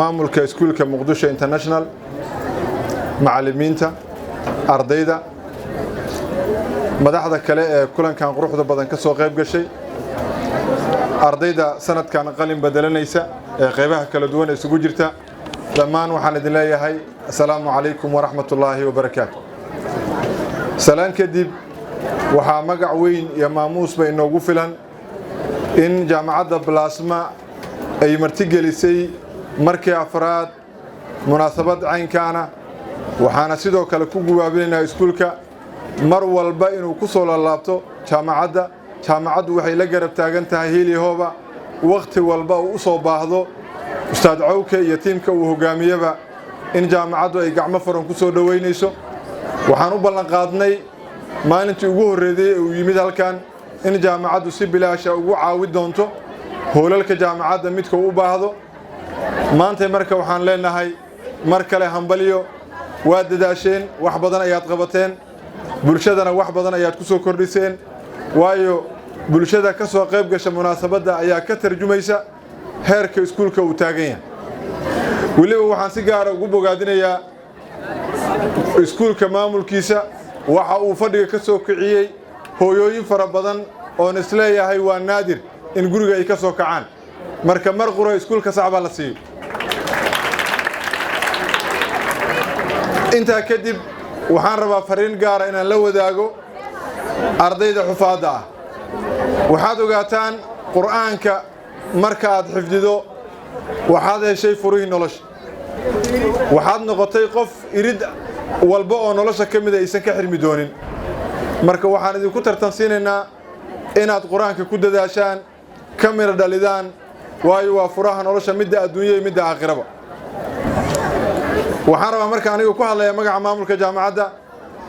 Maamulka iskuulka Muqdisho International, macallimiinta, ardayda, madaxda kale ee kulankan quruxda badan ka soo qayb gashay, ardayda sanadkan qalin bedelanaysa ee qaybaha kala duwan isugu jirta, dhammaan waxaan idin leeyahay: assalaamu calaykum waraxmatullaahi wabarakaatu. Salaan kadib, waxaa magac weyn iyo maamuusba inoogu filan in Jaamacadda Plasma ay martigelisay markii afraad munaasabad caynkaana. Waxaana sidoo kale ku gubaabinaynaa iskuulka mar walba inuu ku soo laalaabto jaamacadda. Jaamacaddu waxay la garab taagan tahay hiil iyo hooba wakhti walba uu u soo baahdo Ustaad Cawke iyo tiimka uu hogaamiyeba, in jaamacaddu ay gacmo furan ku soo dhoweynayso. Waxaan u ballan qaadnay maalintii ugu horreeyay ee uu yimid halkan in jaamacaddu si bilaasha ugu caawi doonto hoolalka jaamacadda midka uu u baahdo. Maanta marka waxaan leenahay mar kale hambalyo. Waad dadaasheen, wax badan ayaad qabateen, bulshadana wax badan ayaad ku soo kordhiseen, waayo bulshada ka soo qayb gasha munaasabadda ayaa ka tarjumaysa heerka iskuulka uu taagan yahay. Weliba waxaan si gaara ugu bogaadinayaa iskuulka maamulkiisa waxa uu fadhiga ka soo kiciyey hooyooyin fara badan oon isleeyahay waa naadir in guriga ay ka soo kacaan marka mar qura iskuulka sac baa la siiyo. Intaa kadib, waxaan rabaa fariin gaara inaan la wadaago ardayda xufaadda ah. Waxaad ogaataan, Qur'aanka marka aad xifdido, waxaad heshay furihii nolosha. Waxaad noqotay qof irid walba oo nolosha ka mida aysan ka xirmi doonin. Marka waxaan idinku tartansiinaynaa inaad Qur-aanka ku dadaashaan, ka midho dhalidaan, waayo waa furaha nolosha, midda adduunya iyo midda aakhiraba. Waxaan rabaa marka, aniga ku hadlaya magaca maamulka jaamacadda,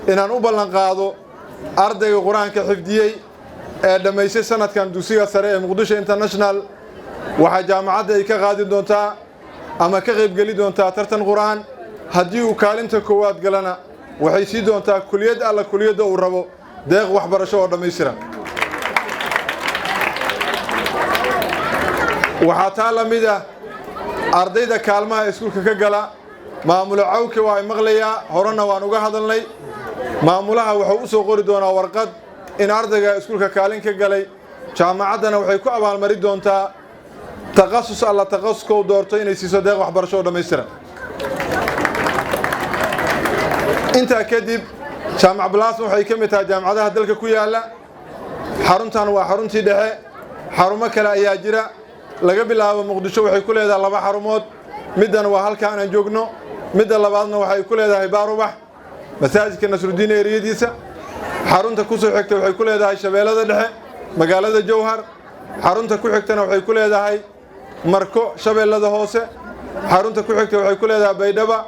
inaan u ballan qaado ardayga Qur-aanka xifdiyey ee dhammaystay sanadkan dugsiga sare ee Muqdisho International, waxaa jaamacadda ay ka qaadi doontaa ama ka qaybgeli doontaa tartan Qur'aan. Haddii uu kaalinta koowaad galana, waxay sii doontaa kuliyad alla kuliyadda uu rabo deeq waxbarasho oo dhammaystiran. Waxaa taa la mid ah ardayda kaalmaha iskuulka ka gala. Maamulo Cawke waa ay maqlayaa, horena waan uga hadalnay. Maamulaha wuxuu u soo qori doonaa warqad in ardayga iskuulka kaalin ka galay, jaamacaddana waxay ku abaalmari doontaa takhasus alla takhasuska uu doorto inay siiso deeq waxbarasho oo dhammaystiran. Intaa kadib, Jaamac Plasma waxay ka mid tahay jaamacadaha dalka ku yaalla. Xaruntan waa xaruntii dhexe, xarumo kale ayaa jira. Laga bilaabo Muqdisho waxay ku leedahay laba xarumood. Middan waa halka aan joogno, midda labaadna waxay ku leedahay Baarubax, masaajidka Nasrudiin eriyadiisa. Xarunta ku soo xigta waxay ku leedahay Shabeellada Dhexe, magaalada Jowhar. Xarunta ku xigtana waxay ku leedahay Marko, Shabeellada Hoose. Xarunta ku xigta waxay ku leedahay Baydhaba.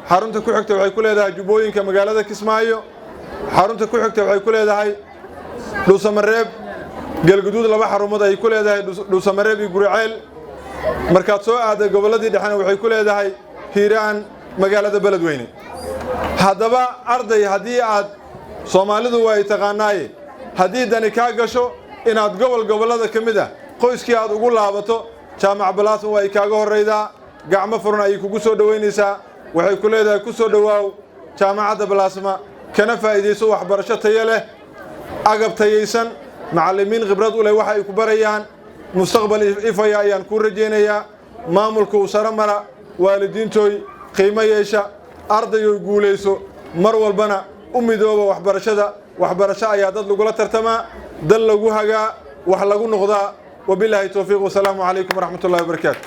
Xarunta ku xigta waxay ku leedahay Jubbooyinka, magaalada Kismaayo. Xarunta ku xigta waxay ku leedahay Dhuusamareeb. Galguduud laba xarumood ay ku leedahay, Dhuusamareeb iyo Guriceel. Markaad soo aadday gobolladii dhexena, waxay ku leedahay Hiiraan, magaalada Beledweyne. Haddaba arday, haddii aad, Soomaalidu waa ay taqaanaaye, haddii dani kaa gasho inaad gobol gobollada ka mid ah qoyskii aad ugu laabato, Jaamac Plasma waa ay kaaga horraydaa. Gacmo furan ayay kugu soo dhowaynaysaa. Waxay ku leedahay: ku soo dhowaaw Jaamacadda Plasma, kana faa'iidayso waxbarasho tayo leh, agab tayaysan, macallimiin khibrad u leh waxa ay ku barayaan. Mustaqbal ifaya ayaan kuu rajaynayaa. Maamulka uu saro mara, waalidiintooy qiimo yeesha, ardayoy guulayso. Mar walbana u midooba waxbarashada. Waxbarasho ayaa dad lagula tartamaa, dal lagu hagaa, wax lagu noqdaa. Wabilaahi towfiiq, wasalaamu calaykum waraxmatullahi wabarakaatu.